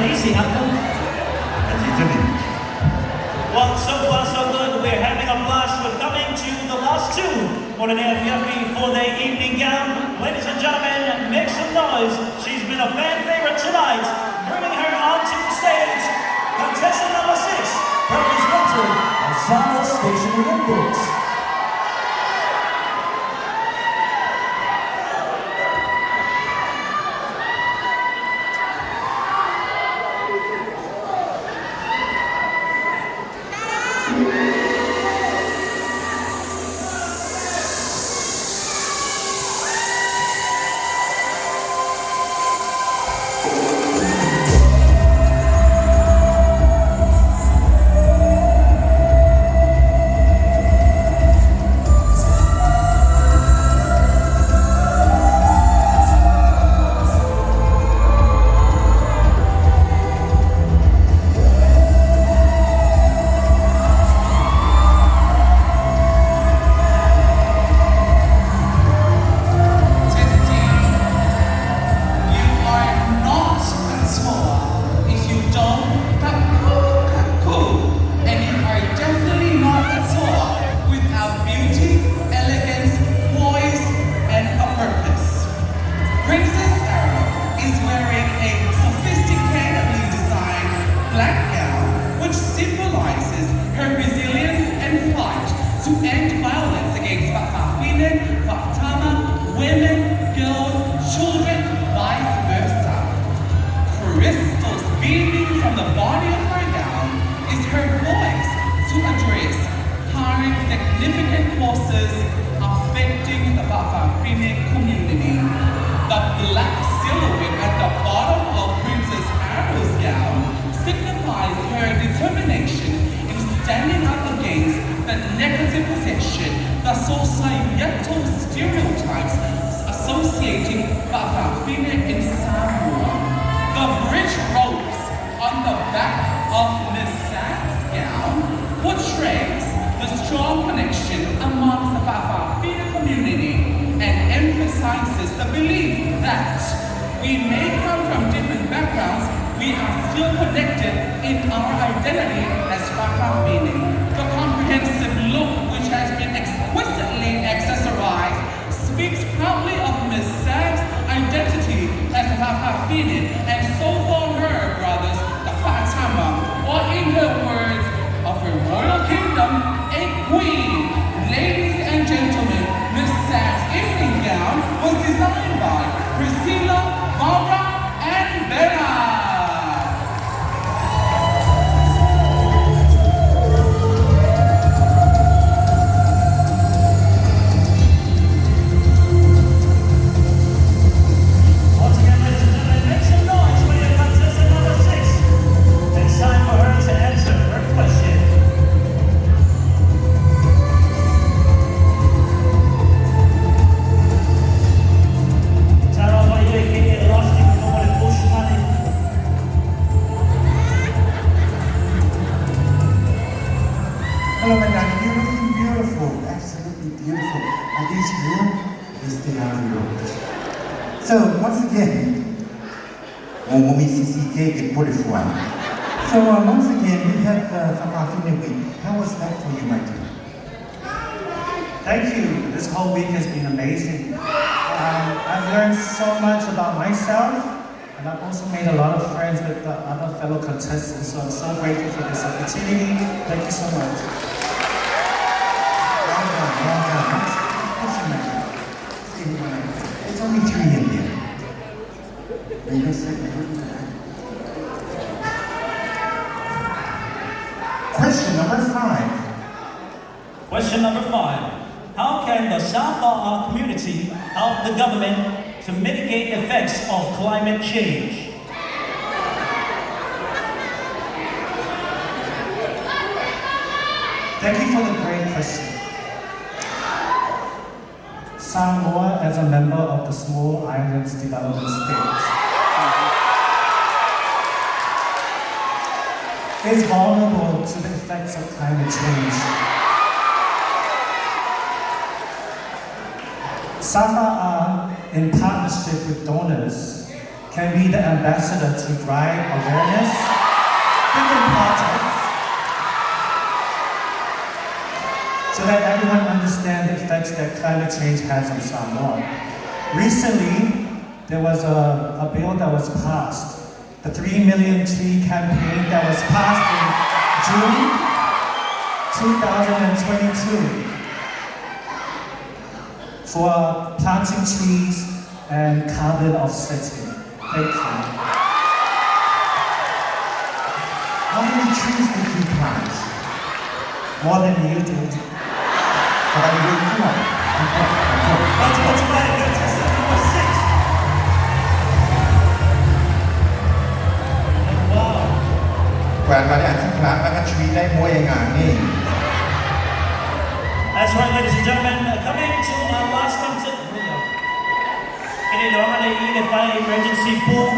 Take it easy, Uncle. That's it. Well, so far so good. We're having a blast. We're coming to the last two for the Afiafi for their evening gown. Ladies and gentlemen, make some noise. She's been a fan favorite tonight. Bringing her onto the stage, contestant number 6, proudly sponsored by Sala Stationery and Books. Testing. You are not a toa if you don't kaku kaku. And you are definitely not a toa without beauty, elegance, poise, and a purpose. Princess Arrow is wearing a sophisticatedly designed black gown, which symbolizes her resilience and fight to end violence against Fa'afafine, Fa'atama, women, girls, children, vice versa. Crystals beaming from the body of her gown is her voice to address current significant forces affecting the Fa'afafine community. The black silhouette at the bottom of Princess Arrow's gown signifies her determination in standing up against the negative perception, the societal stereotypes associating Fa'afafine in Samoa. The bridge ropes on the back of Miss Sam's gown portrays the strong connection among the Fa'afafine community and emphasizes the belief that we may come from different backgrounds, we are still connected in our identity as Fa'afafine. The comprehensive look, which has been exquisitely accessorized, speaks proudly of Miss Sam's identity as a Fa'afafine, and so for her brothers, the Fa'atama, or in her words, of her royal kingdom, a queen. Ladies and gentlemen, Miss Sam's evening gown was designed by Priscilla, Barbara, and Bella. Once again, ladies and gentlemen, make some noise for your contestant number 6. It's time for her to answer her question. Tara Vaile Keke Losti Komole Pushmani. Hello, my darling. You're looking beautiful. Absolutely beautiful. Are these real? Yes, they are real. So, once again, so, once again, we had Fa'afafine Week. How was that for you, my dear? Thank you. This whole week has been amazing. I've learned so much about myself, and I've also made a lot of friends with the other fellow contestants. So I'm so grateful for this opportunity. Thank you so much. Well done, well done. Next question, my dear. Let's give you one. It's only three in there. Wait a second. Question number 5. Question number 5. How can the Safa'a community help the government to mitigate effects of climate change? Thank you for the great question. Samoa, as a member of the Small Islands Development State, is vulnerable to the effects of climate change. SAFAA, in partnership with donors, can be the ambassador to drive awareness, different projects, so that everyone understands the effects that climate change has on Samoa. Recently, there was a bill that was passed, the 3 million tree campaign that was passed in June 2022 for planting trees and carbon offsetting. Thank you. How many trees did you plant? More than you did. Batu Batu Mai, contestant number 6. Wow. That's right, ladies and gentlemen, coming to our last contestant. Emergency pool.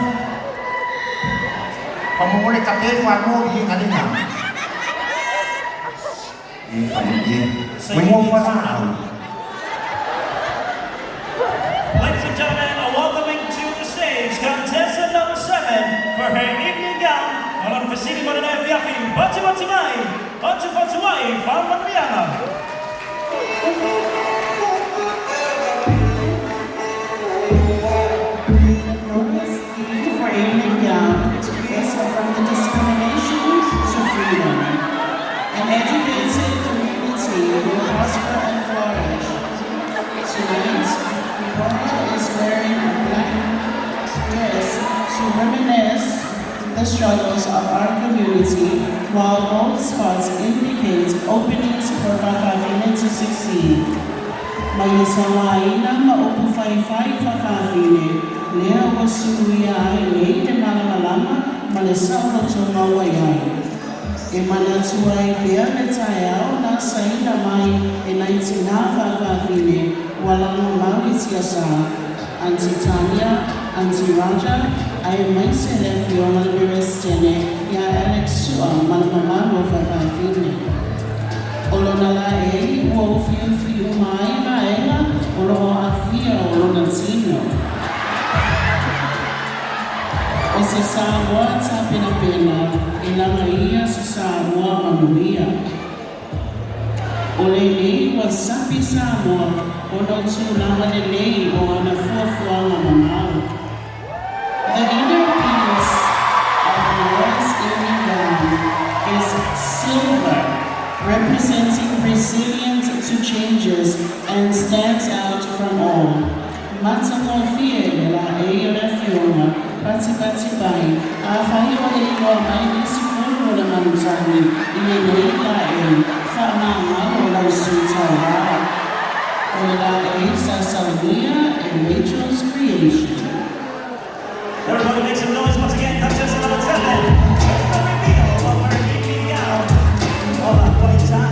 Ladies and gentlemen, welcoming to the stage contestant number 7 for her evening gown. Alam Fasili Marina Fiafi, Batu Batu Mai, Batu Batu Mai, Faamanuiaga. For evening gown is from the discrimination to freedom. An educated community will prosper and flourish. Tonight, Laura is wearing a black dress to reminisce the struggles of our community, while gold spots indicate openings for Fa'afafine to succeed. Mai le sauaina ma upu faifai fa'afafine, lea ua suluia ai nei le malamalama ma le saolotoga ua i ai. E manatu ai pea le taeao na asaina mai e nai tinā fa'afafine ua lagomau i tiasā, Aunty Tania, Aunty Raja, aemaise le afioga le Peresetene ia Alex Su'a ma le mamalu o fa'afafine. O lona laei ua ufiufi uma ai vaega o loo aafia o lona tino. O se Samoa tapenapena e lagaia se Samoa manuia. O lenei ua sapi Samoa ona o tulaga lelei o ana fuafuaga mamao. The inner piece of Laura's evening gown is silver, representing resilience to changes and stands out from all. Matagofie le laei o le afioga, Patipati Pai, afai o e iloa mai nisi fulu o le manutagi i lenei laei, faamagalo lau sui tauva. O le laei sa saunia e Rachel's Creation. Everybody make some noise once again, contestant number 7. It's the reveal of her evening gown. Ola Poita.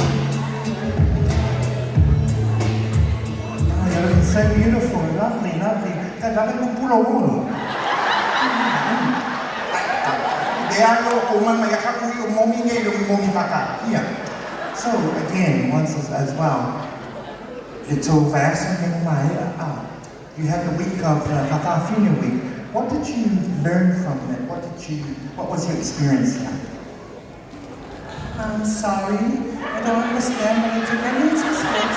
Oh, you're looking so beautiful, lovely, lovely. So again, once as well, little you had the week of Fa'afafine week. What did you learn from that? What was your experience like? I'm sorry, I don't understand what you do. Can you translate?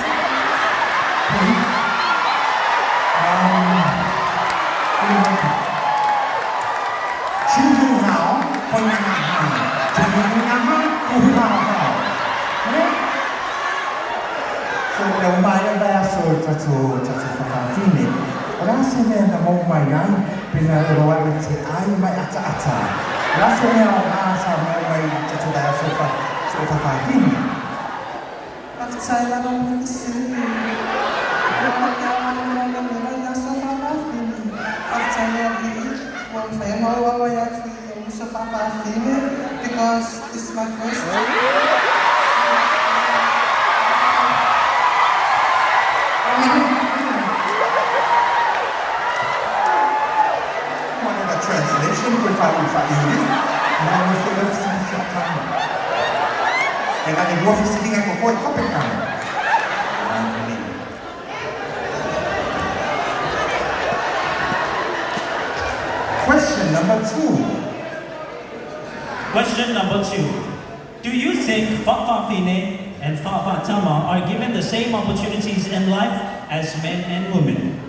So le mai le aso tatou tatou fa'afafine. O le a se mea na maua mai ai pe na roa le te ai mai ata ata. O le a se mea o a sa maua mai tatou le aso fa so fa'afafine. Faafetai lava mo fesili. Faafetai le Alii ua mafai ona ou auai atu i uso fa'afafine because this is my first time. One of the translation ko fa i na mo se le si ka. E na le lua fesiliga ko ko ko pe ka. Question number 2. Do you think Fa'afafine and Fa'afatama are given the same opportunities in life as men and women?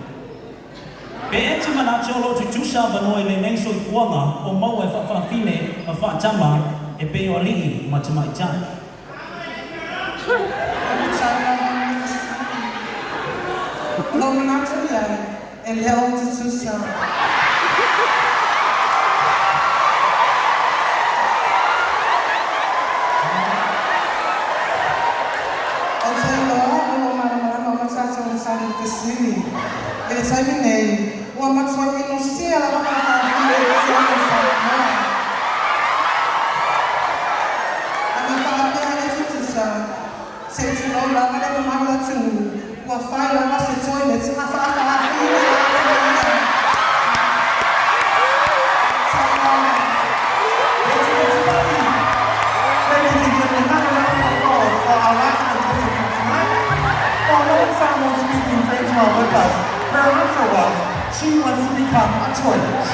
Pe e te manatu o lo tutusa avanoa i lenei soifuaga o maua e fa'afafine ma fa'atama e pei o ali'i ma tamaitai. O lou manatu i ai, e le o tutusa. Ou te iloa o lo o malamalama uma tatou i le tali o le fesili. I le taimi nei, ua matuai inosia lava faafafine i le tele o Samoa. Ana faapea e tutusa, se i tulou lava le mamalu o le atunuu, ua fai lava se toilet a faafafine atoa ia. Samoa. Ladies and gentlemen, another round of applause for our last contestant for tonight. While non Samoan speaking friends who are with us, her answer was she wants to become a toilet.